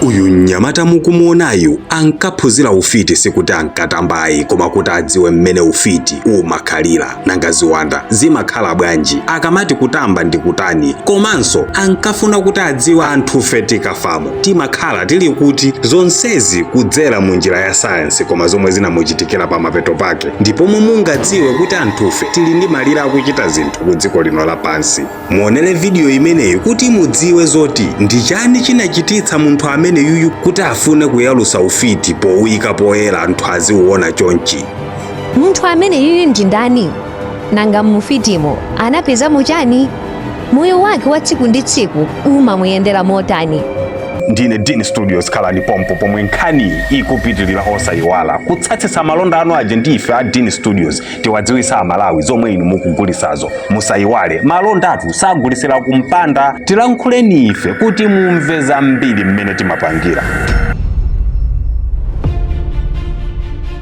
Uyu mnyamata mukumuonayu ankaphunzira ufiti, sikuti ankatamba ayi, koma kuti adziwe mmene ufiti umakhalira, nanga ziwanda zimakhala bwanji, akamati kutamba ndi kutani, komanso ankafuna kuti adziwe anthufe tikafamo timakhala tili kuti, zonsezi kudzera mu njira ya sayansi. Koma zomwe zinamuchitikira pamapeto pake ndipomwe mungadziwe kuti anthufe tili ndi malire akuchita zinthu ku dziko lino lapansi. Muonere vidiyo imeneyi kuti mudziwe zoti ndi chani chinachititsa munthu amene yuyu kuti afune kuyalusa ufiti powuyika poyera anthu aziuona chonchi. Munthu amene yuyu ndi ndani? Nanga mufitimo anapezamo chani? Moyo wake wa tsiku ndi tsiku umamuyendera motani? Ndine Dean Studios, khalani pompo pomwe nkhani ikupitilira. Osayiwala kutsatsitsa malonda anu aja ndi ife a Dean Studios, tiwadziwisa Amalawi zomwe inu mukugulisazo. Musayiwale, malondatu sagulisira kumpanda. Tilankhuleni ife kuti mumve zambiri mmene timapangira.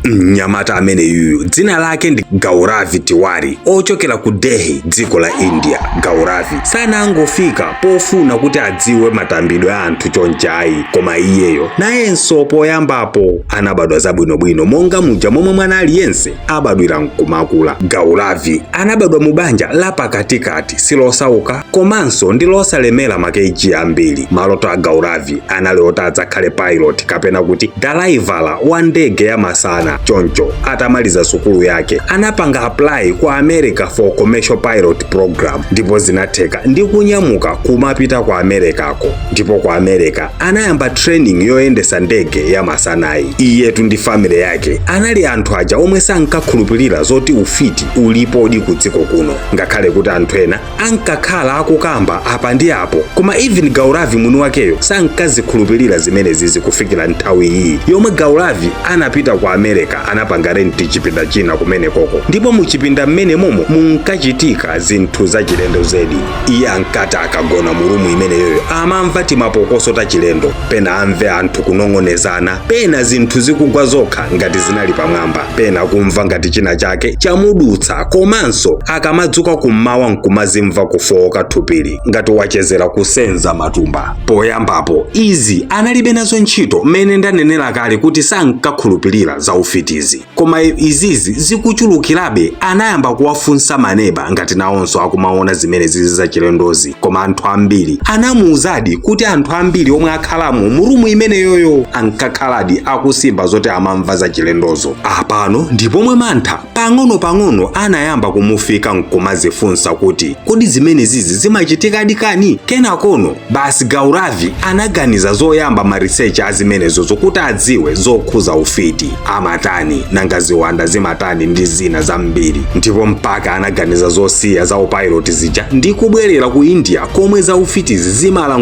Mnyamata amene yuyu dzina lake ndi Gauravi Tiwari, ochokera ku Delhi, dziko la India. Gauravi sanangofika pofuna kuti adziwe matambidwe a anthu chonchi ayi, koma iyeyo nayenso poyambapo anabadwa zabwinobwino monga muja momwe mwana aliyense abadwira nkumakula. Gauravi anabadwa mu banja la pakatikati, silosauka komanso ndi losalemera ma kg ambiri. Maloto a Gauravi anali oti adzakhale pilot kapena kuti dalaivala wa ndege ya masana. Choncho atamaliza sukulu yake anapanga apply ku America for commercial pilot program, ndipo zinatheka ndi kunyamuka kumapita ku Americako. Ndipo ku America anayamba training yoyendesa ndege ya masanayi. Iyetu ndi family yake anali anthu aja omwe sankakhulupirira zoti ufiti ulipodi ku dziko kuno, ngakhale kuti anthu ena ankakhala akukamba apa ndi apo, koma even Gauravi mwini wakeyo sankazikhulupirira zimenezizi kufikira nthawi iyi yomwe Gauravi anapita ku America. Anapanga renti chipinda china kumenekoko, ndipo mu chipinda mmene momo munkachitika zinthu zachilendo zedi. Iye ankati akagona mu rumu imeneyoyo amamva timapokoso tachilendo, pena amve anthu kunong'onezana, pena zinthu zikugwa zokha ngati zinali pamwamba, pena kumva ngati china chake chamudutsa, komanso akamadzuka kummawa nkumazimva kufowoka thupili ngati wachezera kusenza matumba. Poyambapo izi analibe nazo ntchito, mmene ndanenera kale kuti sankakhulupirira za ufitizi. Koma izizi zikuchulukirabe, anayamba kuwafunsa maneba ngati nawonso akumaona zimene zizi zachilendozi. Koma anthu ambiri anamuuzadi kuti anthu ambiri omwe akhalamo mu rumu imeneyoyo ankakhaladi akusimba zoti amamva zachilendozo. Apano ndipomwe mantha pang'ono-pang'ono anayamba kumufika nkumazifunsa kuti kodi zimene zizi zimachitikadi kani? Kenakono basi Gauravi anaganiza zoyamba ma research a zimenezozo kuti adziwe zokhuza ufiti amatani, nanga ziwanda zimatani, ndi zina zambiri. Ndipo mpaka anaganiza zosiya za upilot zija ndi kubwerera ku India komwe za ufitizi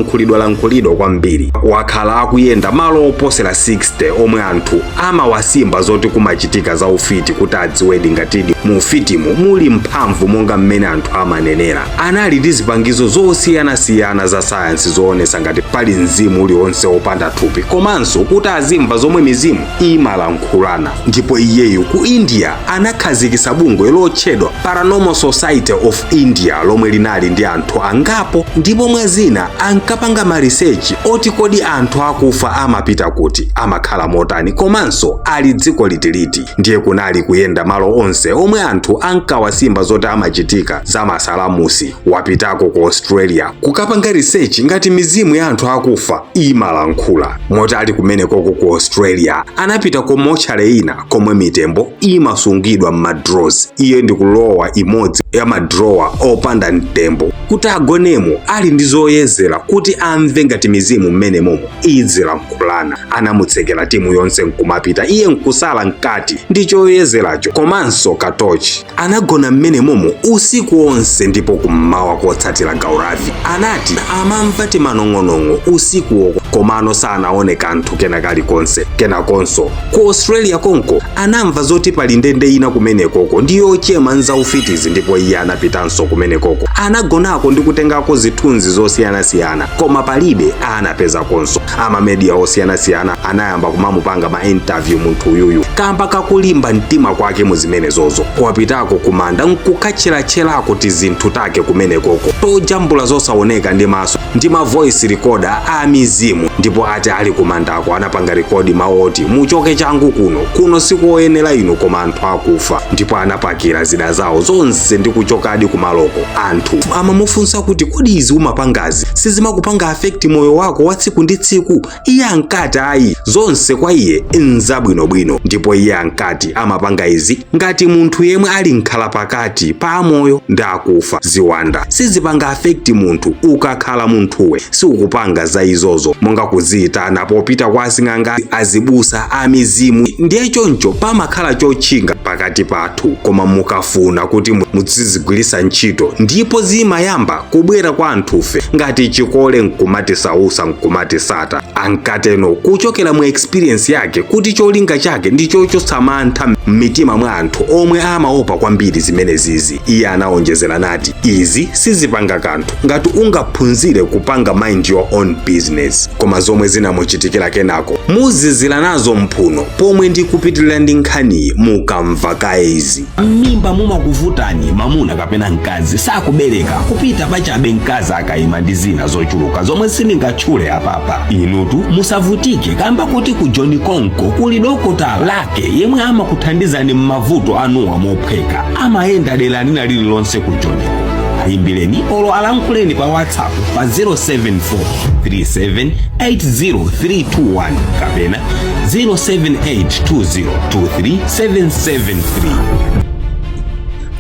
zimalankhulidwalankhulidwa kwambiri. Wakhala akuyenda malo oposera 60 omwe anthu amawasimba zoti kumachitika za ufiti kuti adziwedi ngatidi mu ufitimu muli mphamvu monga mmene anthu amanenera. Anali ndi zipangizo zosiyanasiyana za sayansi zoonesa ngati pali mzimu uliwonse wopanda thupi, komanso kuti azimva zomwe mizimu imalankhulana. Ndipo iyeyu ku India anakhazikitsa bungwe lotchedwa Paranormal Society of India lomwe linali ndi anthu angapo, ndipo mwa zina ankapanga ma research oti kodi anthu akufa amapita kuti, amakhala motani, komanso ali dziko litiliti. Ndiye kunali kuyenda malo onse omwe anthu ankawasimba zoti amachitika za masalamusi. Wapitako ku Australia kukapanga research ngati mizimu ya anthu akufa imalankhula. Moti ali kumenekoko ku Australia anapita ku mochale ina komwe mitembo imasungidwa m'madrawers. Iye ndikulowa imodzi ya madrawer opanda mtembo kuti agonemo ali ndi zoyezera kuti amve ngati mizimu mmene momo idzilankhulana. Anamutsekera timu yonse nkumapita, iye nkusala mkati ndi choyezeracho komanso katochi. Anagona mmene momo usiku wonse, ndipo kummawa kotsatira Gauravi anati amamva timanong'onong'o usikuwo, komano sanaone kanthu kena kalikonse. Kenakonso ku Australia konko anamva zoti pali ndende ina kumenekoko ndi yochema nzaufitizi, ndipo iye anapitanso kumenekoko. Anagonako ndi kutengako zithunzi zosiyanasiyana, koma palibe anapezakonso. Ama media osiyanasiyana anayamba kumamupanga ma interview munthu uyuyu kamba kakulimba mtima kwake mu zimenezozo. Wapitako kumanda nkukatcheratcherako tizinthu take kumenekoko tojambula zosaoneka ndi maso ndi ma voice recorder a mizimu. Ndipo ati ali kumandako anapanga record mawu oti, "Muchoke changu kuno, kuno sikoyenera inu koma anthu akufa." Ndipo anapakira zida zawo zonse ndi kuchokadi kumaloko. Anthu amamufunsa kuti, "Kodi izi umapangazi sizimakupanga affect moyo wako wa tsiku ndi tsiku?" Iye ankati ayi, zonse kwa iye nzabwinobwino. Ndipo iye ankati amapanga izi ngati munthu yemwe ali nkhala pakati pa amoyo ndi akufa. Ziwanda sizipanga affect munthu ukakhala munthuwe siukupanga za izozo, monga kuziyitana popita kwa asing'anga, azibusa, amizimu. Ndiye choncho pamakhala chotchinga pakati pathu, koma mukafuna kuti muzizigwiritsa ntchito, ndipo zimayamba kubwera kwa anthufe ngati chikole, nkumatisausa, nkumatisata. Ankateno kuchokera mu experience yake kuti cholinga chake ndi chochotsa mantha m'mitima mwa anthu omwe amaopa kwambiri zimenezizi. Iye anaonjezera nati izi sizipanga kanthu ngati ungaphunzire kupanga mind your own business. Koma zomwe zinamuchitikira kenako muzizira nazo mphuno pomwe ndikupitirira ndi nkhaniyi mukamva kaye izi. M'mimba mumakuvutani, mamuna kapena mkazi sakubereka, kupita pachabe mkazi akayima, ndi zina zochuluka zomwe sindingatchule apapa, inutu musavutike kamba kuti ku John Konko kuli dokota lake yemwe amakuthandizani m'mavuto anuwa mophweka. Amayenda dera lina lililonse ku Johniko. Ayimbireni olo alankhuleni pa WhatsApp pa 074 37 80321 kapena 0782023 773.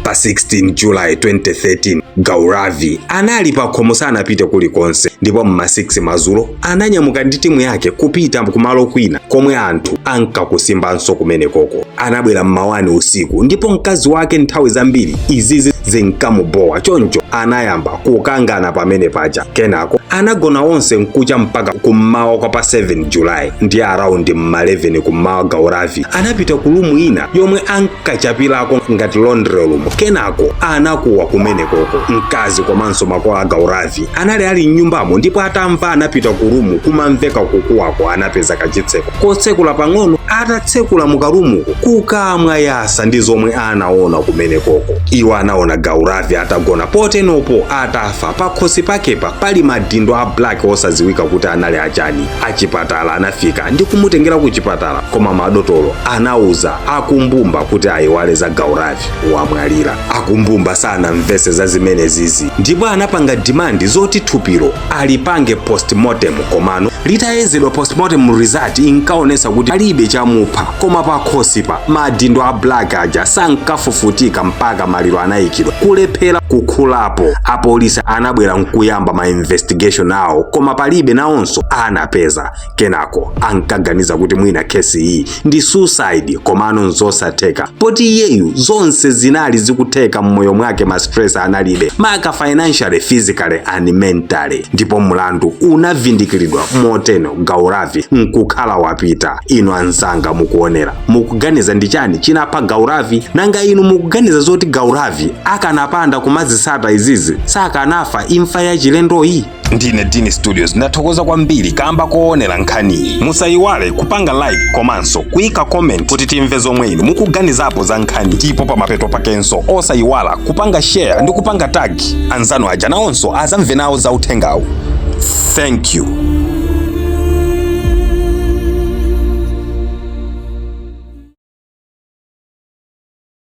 Pa 16 July 2013, Gauravi anali pa khomo, sanapite kulikonse. Ndipo mma 6 madzulo ananyamuka ndi timu yake kupita kumalo kwina komwe anthu ankakusimbanso kumenekoko. Anabwera mma 1 usiku, ndipo mkazi wake nthawi zambiri izizi zinkamubowa, choncho anayamba kukangana pamene paja. Kenako anagona onse nkucha mpaka kummawa kwa pa 7 July. Ndi around mma 11 kummawa, Gauravi anapita ku room ina yomwe ankachapirako ngati laundry room. Kenako anakuwa kumenekoko. Mkazi komanso makolo a Gauravi anali ali mnyumbamo, ndipo atamva anapita ku room kumamveka kukuwako. Anapeza kachitseko kotsekula pang'ono. Atatsekula mukarumuko, kukamwa yasa ndi zomwe anaona kumenekoko. Iwo anaona Gauravi atagona potenopo atafa. Pakhosi pakepa pali madindo a black osadziwika kuti anali achani. Achipatala anafika ndi kumutengera ku chipatala, koma madotolo anauza akumbumba kuti ayiwale za Gauravi, wamwalira. Akumbumba sanamvese za zimenezizi ndipo anapanga demand zoti thupilo alipange postmortem. Komano litayezedwa postmortem result inkaonesa kuti palibe chamupha, koma pakhosipa madindo a black aja sankafufutika mpaka maliro anayikidwa, kulephera kukhulapo. Apolisi anabwera nkuyamba ma investigation awo, koma palibe nawonso anapeza. Kenako ankaganiza kuti mwina kesi iyi ndi suicide, komano nzosatheka poti iyeyu zonse zinali zikutheka mmoyo mwake, ma stress analibe, maka financially, physically and mentally. Ndipo mlandu unavindikiridwa moteno, Gauravi nkukhala wapita. Inu anzanga mukuonera, mukuganiza ndi chani chinapha Gauravi? Nanga inu mukuganiza zoti Gauravi akanapanda kumazisata izizi sakanafa imfa yachilendoyi? Ndine Dini Studios, ndathokoza kwambiri kamba koonera nkhaniyi. Musayiwale kupanga like komanso kuyika comment kuti timve zomwe inu mukuganizapo za nkhani. Ndipo pamapeto pakenso osayiwala kupanga share ndi kupanga tag anzanu aja, nawonso azamve nawo za uthengawu. Thank you.